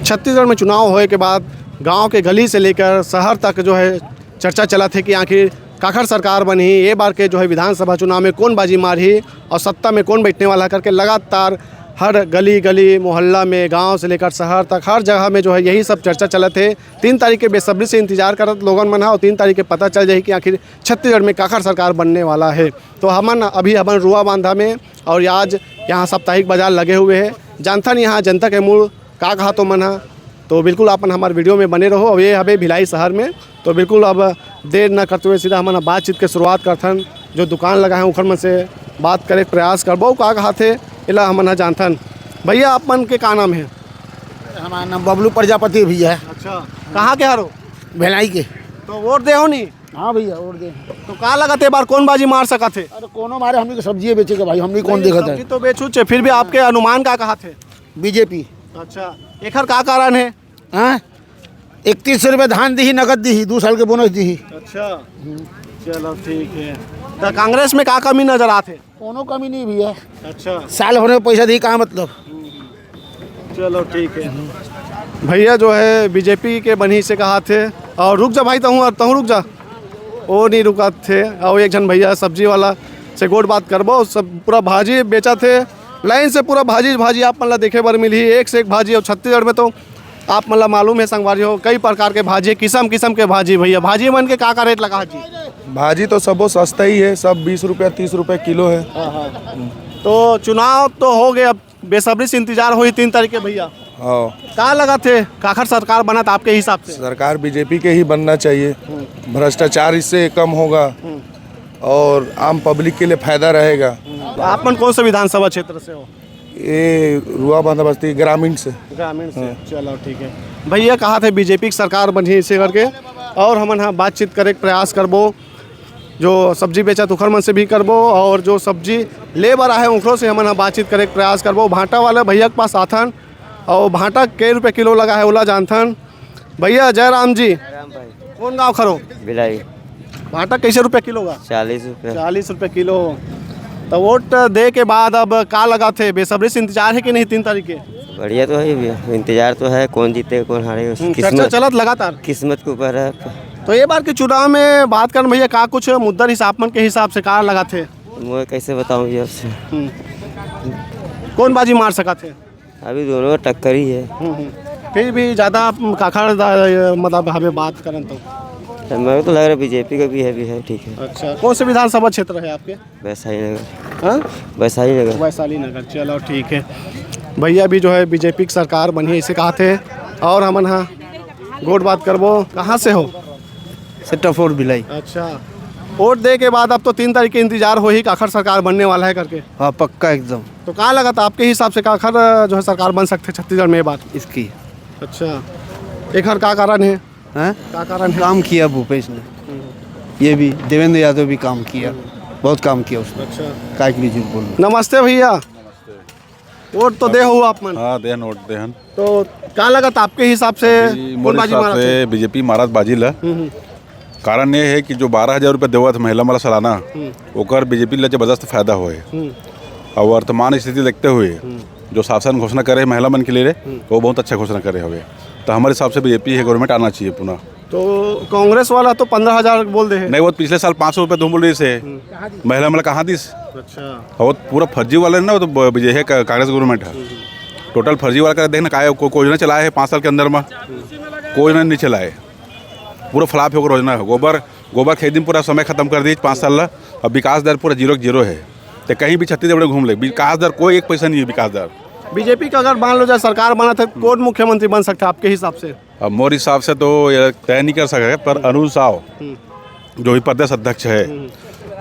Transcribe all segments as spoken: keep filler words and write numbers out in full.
छत्तीसगढ़ में चुनाव होए के बाद गांव के गली से लेकर शहर तक जो है चर्चा चलत हे कि आखिर काखर सरकार बनही, ये बार के जो है विधानसभा चुनाव में कौन बाजी मारही और सत्ता में कौन बैठने वाला है करके लगातार हर गली गली, मोहल्ला में, गांव से लेकर शहर तक हर जगह में जो है यही सब चर्चा चलत हे। तीन तारीख के बेसब्री से इंतजार करत लोगन मन ह और तीन तारीख के पता चल जाही कि आखिर छत्तीसगढ़ में काखर सरकार बनने वाला है। तो हमन अभी हमन रुआ बांधा में और आज यहाँ साप्ताहिक बाजार लगे हुए है, जानथन यहाँ जनता के मूल का कहा तो मन ह। तो बिल्कुल अपन हमारे वीडियो में बने रहो। अब ये हवे भिलाई शहर में, तो बिल्कुल अब देर न करते हुए सीधा हमन बातचीत के शुरुआत करथन। जो दुकान लगा है उखर मन से बात करे के प्रयास करबो, का कहा थे एला हमन ह जानथन। भैया, आप मन के का नाम है? हमारा नाम बबलू प्रजापति भैया है। अच्छा, कहाँ के हरो? भिलाई के। तो वोट दे हो नी? हाँ भैया, वोट दे। तो का लगत है बार कौन बाजी मार सकत है? अरे कोनो मारे, हमनी के सब्जी बेचे के भाई, हमनी कौन नहीं, देखत सब्जी है? तो बेचू छे, फिर भी आपके अनुमान का कहा थे? बीजेपी। अच्छा, एखर का कारण है? हाँ, इकतीस सौ रुपये धान दीही, नगद दीही, दो साल के बोनस दीही। अच्छा, चलो ठीक है। तो कांग्रेस में का कमी नजर आते? कोनो कमी नहीं भैया। अच्छा, साल भर में पैसा दी, का मतलब? चलो ठीक है। भैया जो है बीजेपी के बनी से कहा थे। और रुक जा भाई, तहूँ तहूँ रुक जा। वो नहीं रुका थे। और एक जन भैया सब्जी वाला से गोठ बात करबो, सब पूरा भाजी बेचा थे लाइन से, पूरा भाजी भाजी आप मन ला देखे बर मिलही, एक से एक भाजी। और छत्तीसगढ़ में तो आप मन ला मालूम है संगवारी हो, कई प्रकार के भाजी, किसम किसम के भाजी। भैया, भाजी मन के का का रेट लगा जी? भाजी तो सबो सस्ता ही है, सब बीस रुपया, तीस रुपया किलो है। हाँ, हाँ। तो चुनाव तो हो गए, अब बेसब्री से इंतजार होही तीन तारीख के भैया। हाँ। का लगत हे, काखर सरकार बनत आपके हिसाब से? सरकार बीजेपी के ही बनना चाहिए। भ्रष्टाचार इससे कम होगा और आम पब्लिक के लिए फायदा रहेगा। आप मन कौन से विधानसभा क्षेत्र से हो? ये रुआ बांधा बस्ती ग्रामीण से। ग्रामीण से। हाँ। चलो ठीक है। भैया, कहा थे बीजेपी की सरकार बनही इसे करके, और हमन ह बातचीत करे के प्रयास करबो। जो सब्जी बेचत उखर मन से भी करबो और जो सब्जी ले बर आहे उखरो से हमन ह बातचीत करे के प्रयास करबो। भांटा वाले भैया के पास आथन और भांटा के रुपये किलो लगा है ओला जानथन। भैया जय राम जी। राम भाई। कौन गांव खरो? भिलाई। भांटा कैसे रुपये किलो गा? चालीस रुपये। चालीस रुपये किलो। तो वोट दे के बाद अब का लगा थे, बेसब्री से इंतजार है कि नहीं तीन तारीख के? बढ़िया तो है भैया, इंतजार तो है, कौन जीते कौन हारे, हम्म, चर्चा किस्मत, चलत लगातार। किस्मत के ऊपर है। तो ये बार के चुनाव में बात करन भैया, का कुछ मुद्दा हिसाब मन के हिसाब से का लगा थे? मैं कैसे बताऊं भैया आपसे? हम्म। कौन बाजी मार सका थे? अभी दोनों का टक्कर ही है। हम्म, हम्म। फिर भी ज़्यादा आप काखर दा-, मतलब हमें बात करन तो? तो मेरे को लग रहा है बीजेपी का भी है, भी है, ठीक है। अच्छा, कौन से विधानसभा क्षेत्र है आपके? वैशाली नगर। हाँ? वैशाली नगर। वैशाली नगर, चलो ठीक है। भैया भी जो है बीजेपी की सरकार बनी है इसे कहा थे। और हमन हाँ गोठ बात करबो। कहाँ से हो? सेक्टर फोर भिलाई। अच्छा, वोट दे के बाद अब तो तीन तारीख के इंतजार होही काखर सरकार बनने वाला है करके। हाँ, पक्का एकदम। तो का लगत आपके हिसाब से काखर जो है सरकार बन सकते छत्तीसगढ़ में ये बार? इसकी। अच्छा, एखर का कारण है? हैं? का कारण है? काम किया भूपेश ने, ये भी देवेंद्र यादव भी काम किया, बहुत काम किया उसने। अच्छा। काय के लिए झूठ बोलना? नमस्ते भैया। वोट तो दे हो आप मन? हाँ, देहन, वोट देहन। तो का लगत आपके हिसाब से अभी कौन मोर बाजी हिसाब मारत से है? बीजेपी मारत बाजी ला। हम्म, हम्म। कारण ये है कि जो बारह हजार रुपये देवत महिला मला सालाना, हम्म। ओकर बीजेपी ला जबरदस्त फायदा होए। हम्म। और वर्तमान स्थिति देखते हुए हम्म। जो शासन घोषणा करे महिला मन के लिए, हम्म। वो बहुत अच्छा घोषणा करे हवे। तो हमारे हिसाब से बीजेपी है, गवर्नमेंट आना चाहिए पुनः। तो कांग्रेस वाला तो पन्द्रह हजार बोल दे है। नहीं, वो पिछले साल पाँच सौ रुपये तुम बोल रही से हम्म। महिला मला कहाँ दिस? अच्छा। वो पूरा फर्जी वाला है ना, वो तो ब-, ये है का-, कांग्रेस गवर्नमेंट है। हम्म। टोटल फर्जी वाला का देखना, काय को-, कोई योजना चलाया है पाँच साल के अंदर में? हम्म। कोई योजना नहीं चलाए, पूरा फ्लॉप होकर योजना है। गोबर, गोबर खेती में पूरा समय खत्म कर दी पाँच साल ला। अब विकास दर पूरा जीरो के जीरो है। तो कहीं भी छत्तीसगढ़ में घूम ले, विकास दर कोई एक पैसा नहीं है, विकास दर। बीजेपी का अगर मान लो जाए सरकार बना तो कौन मुख्यमंत्री बन सकता है आपके हिसाब से? अब मोर हिसाब से तो ये तय नहीं कर सके, पर अरुण साव, हम्म। जो भी प्रदेश अध्यक्ष है, हम्म।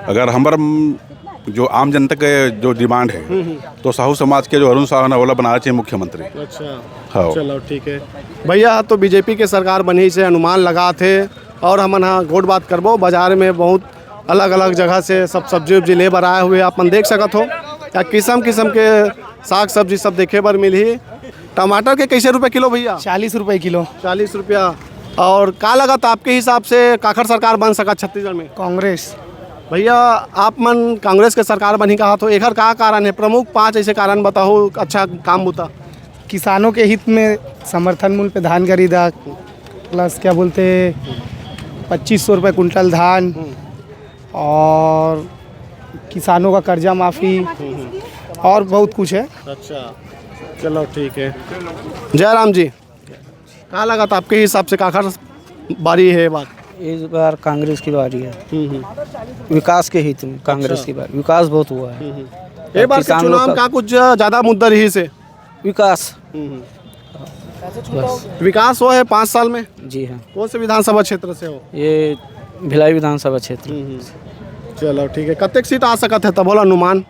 अगर हमर, म, जो आम जनता के जो डिमांड है, हम्म, हम्म। तो साहू समाज के जो अरुण साव है ना, ओला बनाना चाहिए मुख्यमंत्री। अच्छा। हाँ। चलो ठीक है। भैया, तो बीजेपी के सरकार बनी से अनुमान लगा थे और हमन हाँ गोठ बात करबो। बाजार में बहुत अलग-अलग जगह से सब सब्जी उब्जी ले बर आए हुए आप मन देख सकत हो, या किसम किसम के साग सब्जी सब देखे बर मिलही। टमाटर के कैसे रुपये किलो भैया? चालीस रुपये किलो। चालीस रुपया। और का लगत आपके हिसाब से काखर सरकार बन सकत छत्तीसगढ़ में? कांग्रेस। भैया, आप मन कांग्रेस के सरकार बनही कहा तो एखर का कारण है? प्रमुख पाँच ऐसे कारण बताओ, अच्छा काम बुता। किसानों के हित में समर्थन मूल्य पे धान खरीदा, प्लस क्या बोलते, पच्चीस सौ रुपये कुंटल धान, और किसानों का कर्जा माफ़ी, और बहुत कुछ है। अच्छा, चलो ठीक है। जयराम जी, का लगत आपके हिसाब से काखर बारी है ये बार? इस बार कांग्रेस की बारी है। हम्म, हम्म। विकास के हित में कांग्रेस अच्छा। की बारी, विकास बहुत हुआ है। हम्म, हम्म। ये बार के किसान लोग चुनाव का का कुछ ज़्यादा मुद्दा रही से? विकास। हम्म, हम्म। बस। विकास हुआ है पाँच साल में? जी हाँ। कौन से विधानसभा क्षेत्र से हो? ये भिलाई विधानसभा क्षेत्र। हम्म, हम्म। चलो ठीक है, कतेक सीट आ सकत है तब बोला अनुमान?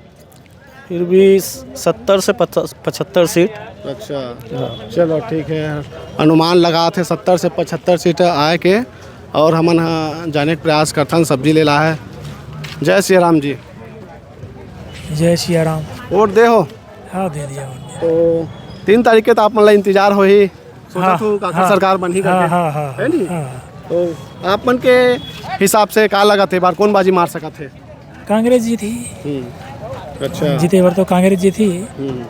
फिर भी सत्तर से पचहत्तर सीट। अच्छा। हाँ। चलो ठीक है, अनुमान लगा थे सत्तर से पचहत्तर सीट आए के। और हमन ह जाने के प्रयास करथन, सब्जी ले ला है। जय सिया राम जी। जय सिया राम। वोट दे हो? हाँ, दे दिया वोट। तो तीन तारीख के तो आप मन ला इंतजार होही, सोचत हाँ, हो काखर हाँ, सरकार बनही हाँ, करके, हाँ, हाँ, है नी? हाँ। तो आप मन के हिसाब से का लगत है, बार कौन बाजी मार सकत है? कांग्रेस जीतही। हम्म, अच्छा। जीते बार तो कांग्रेस जीतही। हम्म।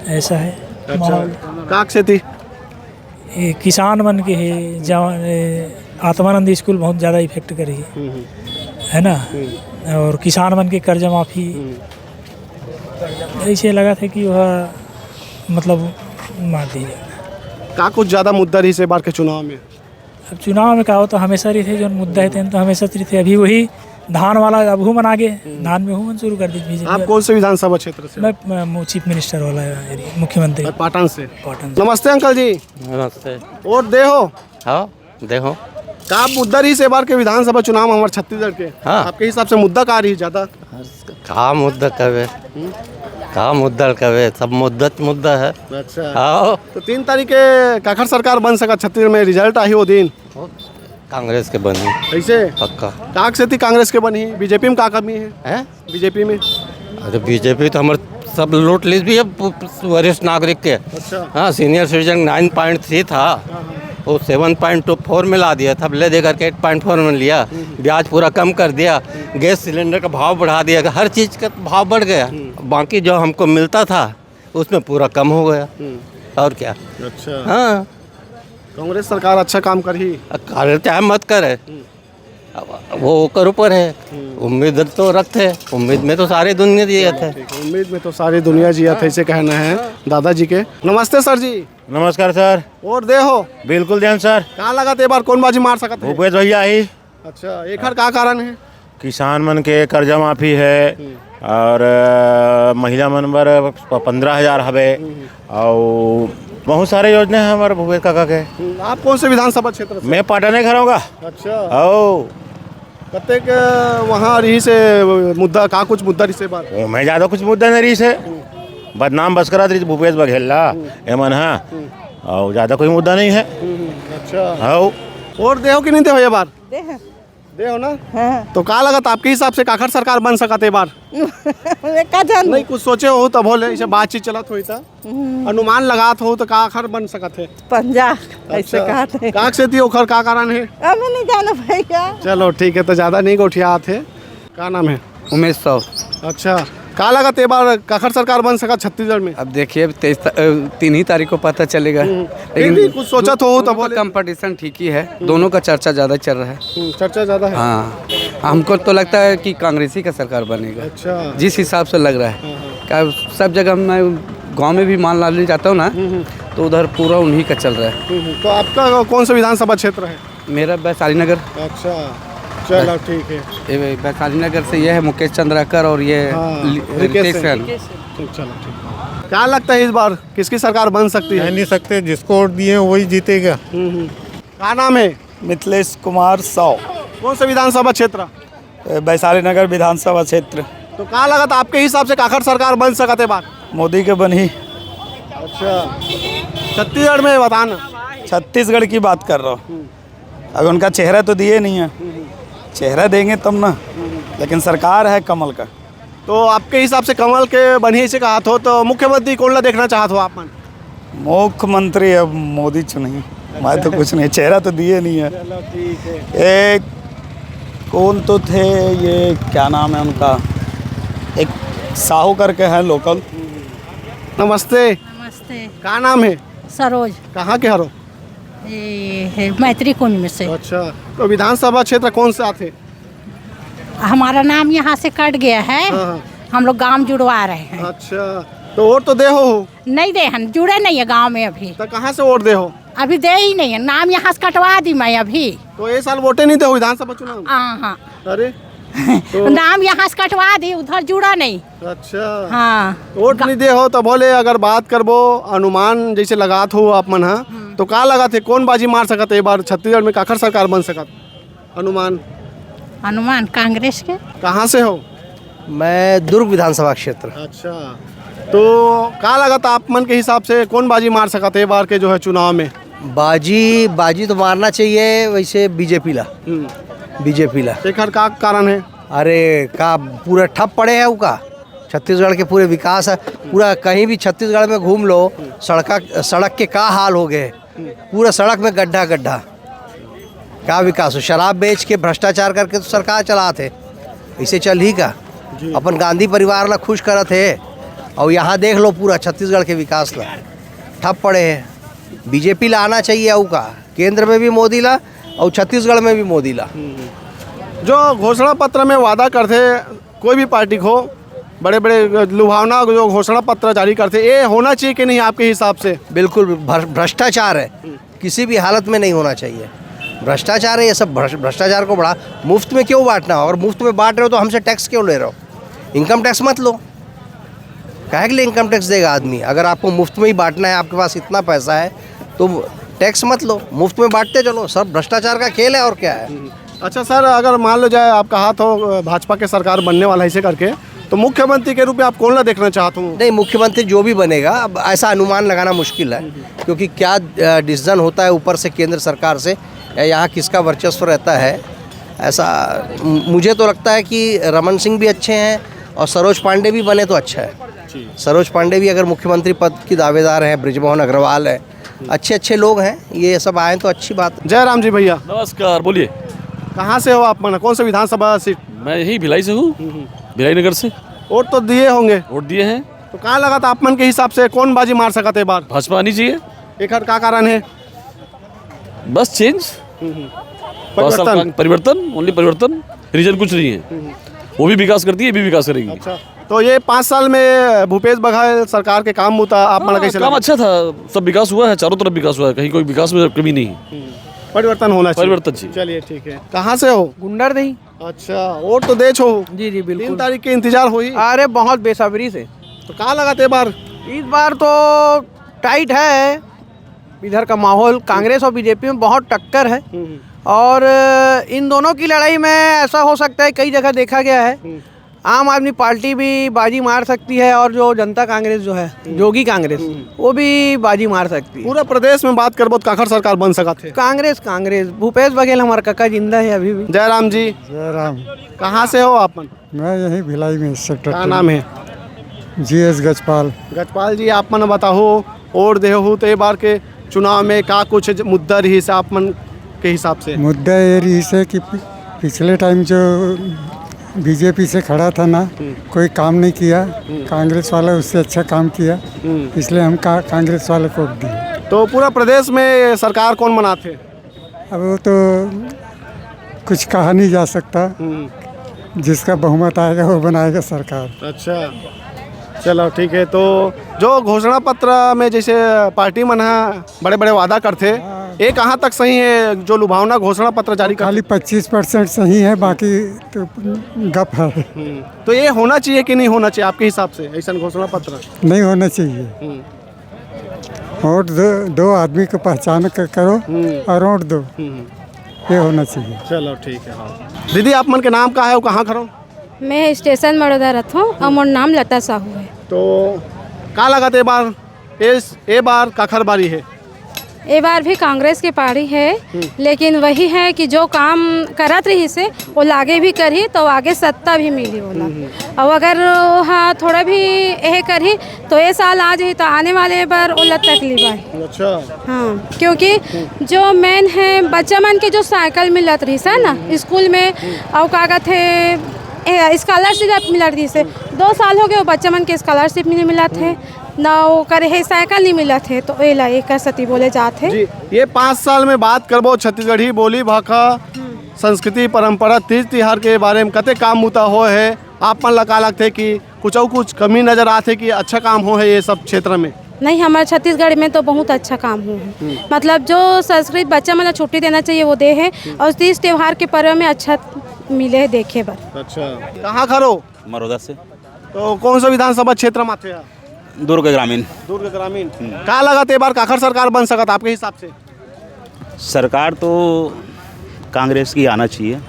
ऐसा है अच्छा, माहौल। काक से थी? ये किसान मन के है, जवान, ये आत्मानंद स्कूल बहुत ज़्यादा इफेक्ट करी, हम्म, हम्म। है ना? हम्म। और किसान मन के कर्जा माफ़ी, हम्म। ऐसे लगा था कि वह, मतलब, मार दिया। का कुछ ज़्यादा मुद्दा रही से बार के चुनाव में? अब चुनाव में का हो, तो हमेशा रहिथे, जो मुद्दा है, तेन तो हमेशा रहिथे। अभी वही धान वाला, अब हूँ मन आगे, हम्म। धान में हूँ मन शुरू कर दी बीजेपी आप वाले। कौन से विधानसभा क्षेत्र से? मैं, मैं मु-, चीफ मिनिस्टर वाला एरिया, मुख्यमंत्री। मैं पाटन से। पाटन से। नमस्ते अंकल जी। नमस्ते। वोट दे हो? हाँ, दे हो। का मुद्दा रही से बार के विधानसभा चुनाव में हमारे छत्तीसगढ़ के? हाँ। आपके हिसाब से मुद्दा का रही ज़्यादा? का मुद्दा कवे? हम्म? का मुद्दा कवे? सब मुद्दा त मुद्दा है। अच्छा। हाँ। तो तीन तारीख के काखर सरकार बन सका छत्तीसगढ़ में, रिजल्ट आही वो दिन? वो कांग्रेस के बनी। कैसे? पक्का। काक से थी कांग्रेस के बनी, बीजेपी में का कमी है? हैं? बीजेपी में? अरे बीजेपी तो हमारे सब लूट ली भी है, पु-, पु-, वरिष्ठ नागरिक के। अच्छा। हाँ, senior citizen nine point three था, हाँ, हाँ। वो सेवन पॉइंट टू फोर में ला दिया था, ले दे करके एट पॉइंट फोर में लिया, हम्म। ब्याज पूरा कम कर दिया, हम्म। गैस सिलेंडर का भाव बढ़ा दिया, हर चीज़ का भाव बढ़ गया। हम्म। बाकी जो हमको मिलता था, उसमें पूरा कम हो गया। हम्म। और क्या? अच्छा। हाँ। कांग्रेस सरकार अच्छा काम करही? अब करे चाहे मत करे, हम्म। अब वो ओकर ऊपर है। हम्म। उम्मीद तो रखते हैं, उम्मीद में तो सारी दुनिया जियत है। ठीक है, उम्मीद में तो सारी दुनिया जियत है, हाँ। इसे कहना है दादाजी के। नमस्ते सर जी। नमस्कार सर। वोट दे हो? बिल्कुल देन सर। का लगत ए बार कौन बाजी मार सकत है? भूपेश भैया ही। अच्छा, एखर का कारण है? किसान मन के कर्जा माफी है हम्म। और, अ, महिला मन बर प-, पन्द्रह हजार हवे हम्म। और बहुत सारे योजना है हमारे भूपेश काका के। हम्म, आप कौन से विधानसभा क्षेत्र से? मैं पाटने घर होगा। अच्छा। आओ। कतेक वहाँ रही से मुद्दा, का कुछ मुद्दा रही से बात? वो मैं ज़्यादा कुछ मुद्दा नहीं रही से। हम्म। बदनाम बस करा रही भूपेश बघेल ला, हम्म। एमन हा। हम्म। और ज़्यादा कोई मुद्दा नहीं है। हम्म, अच्छा। आओ। वोट दे हो कि नहीं दे हो ये बार? दे हैं। दे हो ना? हाँ। तो का लगत आपके हिसाब से काखर सरकार बन सकत ए बार? मैं का जानू? नहीं, कुछ सोचे हो तब हो ले, इसे बातचीत चलत होई त। हम्म। अनुमान लगात हो तो काखर बन सकत है? पंजा, ऐसे अच्छा। कहत है। काक से थी ओखर का कारण है? अब नहीं जानो भैया। चलो ठीक है, तो ज़्यादा नहीं गोठियात है। का नाम है? उमेश साहू। अच्छा, का लगत ए बार काखर सरकार बन सकत छत्तीसगढ़ में? अब देखिए, अब तेईस ता-, अ, तीन ही तारीख को पता चलेगा। हम्म। फिर लेकिन भी कुछ सोचत हो तो दोनों का बोले। कंपटीशन ठीक ही है, हम्म। दोनों का चर्चा ज़्यादा चल रहा है। हम्म, चर्चा ज़्यादा है। हाँ, हमको तो लगता है कि कांग्रेस ही का सरकार बनेगा। अच्छा। जिस हिसाब से लग रहा है। हाँ, हाँ। क्या सब जगह मैं गांव में भी मान लाने जाता हूँ ना, हम्म, हम्म। तो उधर पूरा उन्हीं का चल रहा है। हम्म, हम्म। तो आपका कौन सा विधानसभा क्षेत्र है? मेरा वैशाली नगर। अच्छा, चलो ठीक है। ये वैशाली नगर से ये है मुकेश चंद्राकर और ये हाँ, लि-, रितेश रितेश है। है। ठीक, चलो ठीक। क्या लगता है इस बार किसकी सरकार बन सकती है? कह नहीं सकते, जिसको वोट दिए वही जीतेगा। हम्म, हम्म। क्या नाम है? मिथिलेश कुमार साव। कौन सा विधानसभा क्षेत्र? ए, वैशाली नगर विधानसभा क्षेत्र। तो का लगत आपके हिसाब से काखर सरकार बन सकत है बार? मोदी के बनही। अच्छा, छत्तीसगढ़ में बता ना। छत्तीसगढ़ की बात कर रहा हूँ। हम्म। अब उनका चेहरा तो दिए नहीं है, हम्म। चेहरा देंगे तब ना, हम्म। लेकिन सरकार है कमल का। तो आपके हिसाब से कमल के बनही से कहा हो तो मुख्यमंत्री कौन ला देखना चाहत हो आप मन? मुख्यमंत्री अब मोदी चुनही, मैं तो कुछ नहीं, चेहरा तो दिए नहीं है। चलो ठीक है। एक कौन तो थे, ये क्या नाम है उनका, एक साहू करके है लोकल। नमस्ते। नमस्ते। का नाम हे? सरोज। कहाँ के हरो? ये है मैत्री कुंज में से। अच्छा, तो विधानसभा क्षेत्र कौन से आथे? हमारा नाम यहाँ से कट गया है। हाँ, हाँ। हम लोग गांव जुड़वा रहे हैं। अच्छा, तो वोट तो दे हो? नहीं दे हन, जुड़े नहीं है गांव में अभी। तो कहाँ से वोट दे हो? अभी दे ही नहीं है, नाम यहाँ से कटवा दी मैं अभी। तो ये साल वोटे नहीं दे हो विधानसभा चुनाव में? हाँ, हाँ। अरे, तो नाम यहाँ से कटवा दी, उधर जुड़ा नहीं। अच्छा। हाँ। वोट नहीं दे हो तो बोले, अगर बात करबो, अनुमान जैसे लगात हो आप मन ह, हम्म। तो का लगात हे, कौन बाजी मार सकत हे ए बार छत्तीसगढ़ में, काखर सरकार बन सकत? अनुमान। अनुमान कांग्रेस के। कहाँ से हो? मैं दुर्ग विधानसभा क्षेत्र। अच्छा, तो का लगत आप मन के हिसाब से कौन बाजी मार सकत हे ए बार के जो है चुनाव में? बाजी, बाजी तो मारना चाहिए वैसे बीजेपी ला। हम्म। बीजेपी ला। एकर का कारण है? अरे, का पूरा ठप पड़े है उका। छत्तीसगढ़ के पूरे विकास है, पूरा कहीं भी छत्तीसगढ़ में घूम लो, सड़का, सड़क के का हाल हो गए, पूरा सड़क में गड्ढा गड्ढा। का विकास हो? शराब बेच के भ्रष्टाचार करके तो सरकार चलात हे, इसे चल ही का? जी। अपन गांधी परिवार ला खुश करत हे, और यहाँ देख लो पूरा छत्तीसगढ़ के विकास ला ठप पड़े हे। बीजेपी ला आना चाहिए, अउ का, केंद्र में भी मोदी ला और छत्तीसगढ़ में भी मोदी ला। हम्म। जो घोषणा पत्र में वादा करथे कोई भी पार्टी को, बड़े बड़े लुभावना जो घोषणा पत्र जारी करथे, ये होना चाहिए कि नहीं आपके हिसाब से? बिल्कुल भ्र-, भ्रष्टाचार है, हम्म। किसी भी हालत में नहीं होना चाहिए। भ्रष्टाचार है ये सब, भ्रष्ट-, भ्रष्टाचार को बढ़ा, मुफ्त में क्यों बांटना हो? अगर मुफ्त में बांट रहे हो तो हमसे टैक्स क्यों ले रहे हो? इनकम टैक्स मत लो। काहे के लिए इनकम टैक्स देगा आदमी? अगर आपको मुफ्त में ही बांटना है, आपके पास इतना पैसा है, तो टैक्स मत लो, मुफ्त में बांटते चलो। सब भ्रष्टाचार का खेल है, और क्या है? हम्म। अच्छा सर, अगर मान लो जाए आपका हाथ हो, अ, भाजपा के सरकार बनने वाला है इसे करके, तो मुख्यमंत्री के रूप में आप कौन ला देखना चाहते हो? नहीं, मुख्यमंत्री जो भी बनेगा, अब ऐसा अनुमान लगाना मुश्किल है, हम्म। क्योंकि क्या, अ, डिसीजन होता है ऊपर से केंद्र सरकार से, या यहाँ किसका वर्चस्व रहता है, ऐसा म-, मुझे तो लगता है कि रमन सिंह भी अच्छे हैं और सरोज पांडे भी बने तो अच्छा है। जी। सरोज पांडे भी अगर मुख्यमंत्री पद की दावेदार हैं, बृजमोहन अग्रवाल है, अच्छे अच्छे लोग हैं, ये सब आए तो अच्छी बात। जय राम जी भैया। नमस्कार, बोलिए। कहाँ से हो आप, माने कौन से विधानसभा सीट? मैं यही भिलाई से हूँ, हम्म, हम्म। भिलाई नगर से। वोट तो दिए होंगे। वोट दिए हैं। तो का लगत आप मन के हिसाब से कौन बाजी मार सकत है बार? भाजपा आनी चाहिए। एकर का कारण है? बस चेंज। हम्म, हम्म। पाँच साल परिवर्तन। का परिवर्तन, ओनली परिवर्तन, रीजन कुछ नहीं है। हम्म, हम्म। वो भी विकास करती है, ये भी विकास करेगी। अच्छा, तो ये पाँच साल में भूपेश बघेल सरकार के काम होता, आप मन हाँ, कैसे काम लगा? अच्छा था, सब विकास हुआ है, चारों तरफ विकास हुआ है, कहीं कोई विकास में कमी नहीं है। हम्म। परिवर्तन होना चाहिए। परिवर्तन चाहिए। चलिए, ठीक है। कहाँ से हो? गुंडरदेही। अच्छा, वोट तो दे छो। जी, जी, बिल्कुल। तीन तारीख के इंतजार होही। अरे, बहुत बेसब्री से। तो का लगत है बार? इस बार तो टाइट है इधर का माहौल, कांग्रेस और बीजेपी में बहुत टक्कर है। हम्म, हम्म। और इन दोनों की लड़ाई में ऐसा हो सकता है, कई जगह देखा गया है, हम्म। आम आदमी पार्टी भी बाजी मार सकती है और जो जनता कांग्रेस जो है, हम्म। जोगी कांग्रेस, हम्म। वो भी बाजी मार सकती है। पूरा प्रदेश में बात करबो तो काखर सरकार बन सकत है? कांग्रेस, कांग्रेस, भूपेश बघेल हमारा काका जिंदा है अभी भी। जय राम जी। जय राम। कहाँ से हो आप मन? मैं यहीं भिलाई में, सेक्टर का टू। नाम है? G S Gajpal. गजपाल जी, आप मन बताओ, वोट देहो तो ये बार के चुनाव में का कुछ ज-, मुद्दा रहिस आप मन के हिसाब से? मुद्दा ये रहिस है कि पि-, पिछले टाइम जो बीजेपी से खड़ा था ना, हम्म। कोई काम नहीं किया, हम्म। कांग्रेस वाला उससे अच्छा काम किया, हम्म। इसलिए हम का-, कांग्रेस वाले को वोट दिए। तो पूरा प्रदेश में सरकार कौन बनाथे? अब वो तो कुछ कहा नहीं जा सकता। हम्म। जिसका बहुमत आएगा, वो बनाएगा सरकार। अच्छा, चलो, ठीक है। तो जो घोषणा पत्र में जैसे पार्टी मन ह बड़े-बड़े वादा करथे, हाँ। ये कहाँ तक सही है, जो लुभावना घोषणा पत्र जारी करथे? खाली पच्चीस परसेंट सही है, बाकी तो गप है। हम्म। तो ये होना चाहिए कि नहीं होना चाहिए आपके हिसाब से, ऐसा घोषणा पत्र? नहीं होना चाहिए। हम्म। वोट दो, दो आदमी को पहचान कर करो हम्म। और वोट दो। हम्म। ये होना चाहिए। चलो, ठीक है, हाँ। दीदी, आप मन के नाम का है, वो कहाँ खड़ो? मैं स्टेशन मड़ोदा रथों और मोर नाम लता साहू है। तो का लगत ए बार, इस, ए बार काखर बारी है? ए बार भी कांग्रेस के पारी है, हम्म। लेकिन वही है कि जो काम करत रहिस हे, वो लागे भी करही, तो आगे सत्ता भी मिली ओला। हम्म। और अगर वो, हाँ, थोड़ा भी यह करही, तो ये साल आ जाही, तो आने वाले बार ओला तकलीफ आही। अच्छा। हाँ, क्योंकि हम्म। जो मेन है, बच्चा मन के जो साइकिल मिलत रहिस हे ना, हम्म। स्कूल में, हम्म। और का कहते हैं, ए, स्कॉलरशिप मिलत रहिस हे। हम्म। दो साल हो गए, वो बच्चा मन के स्कॉलरशिप नहीं मिलत है। हम्म। ना ओकर हे, साइकिल नहीं मिलत हे, तो एला एकर सेती बोले जात हे। जी, ये पाँच साल में बात करबो छत्तीसगढ़ी बोली भाखा, संस्कृति, परंपरा, तीज तिहार के बारे में कते काम बुता होए हे, आप मन ला का लगथे कि कुछ अउ कुछ कमी नजर आथे कि अच्छा काम होए हे ये सब क्षेत्र में? नहीं, हमारे छत्तीसगढ़ में तो बहुत अच्छा काम हो है। मतलब जो संस्कृत बच्चा मन ला छुट्टी देना चाहिए, वो दे है। और तीज त्योहार के पर्व में अच्छा मिले है देखे बर। अच्छा, कहाँ खरो? मरोदा से। तो कौन सा विधानसभा क्षेत्र में आते हैं? दुर्ग ग्रामीण। दुर्ग ग्रामीण। का लगत ए बार काखर सरकार बन सकत आपके हिसाब से? सरकार तो कांग्रेस की आना चाहिए,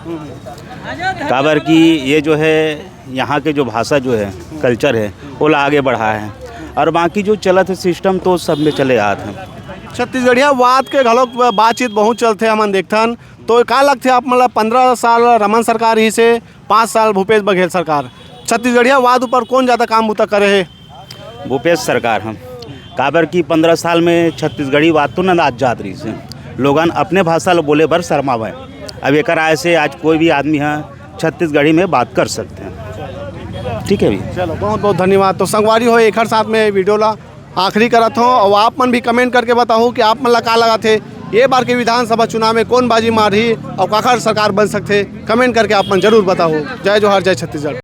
काबर कि ये जो है, यहाँ के जो भाषा जो है, कल्चर है, वो ला आगे बढ़ा है। और बाकी जो चलत है सिस्टम, तो सब में चले आत हैं। छत्तीसगढ़िया वाद के घलोक बातचीत बहुत चलथे, हमन देखथन। तो का लगथे आप, मतलब, पंद्रह साल रमन सरकार ही से, पाँच साल भूपेश बघेल सरकार, छत्तीसगढ़िया वाद ऊपर कौन ज़्यादा काम बुता करे है? भूपेश सरकार हम, काबर कि पंद्रह साल में छत्तीसगढ़ी बात तो नंदात जात रहिस हे। लोगन अपने भाषा ल बोले बर शर्मावे। अब एकर आय से आज कोई भी आदमी ह छत्तीसगढ़ी में बात कर सकते हैं। ठीक है भैया। चलो, बहुत बहुत धन्यवाद। तो संगवारी हो, एकर साथ में वीडियो ला आखिरी करत हो, और आप मन भी कमेंट करके बताओ कि आप मन ला का लगत हे, ये बार के विधानसभा चुनाव में कौन बाजी मारही और काखर सरकार बन सकथे, कमेंट करके आप मन जरूर बताओ। जय जोहार, जय छत्तीसगढ़।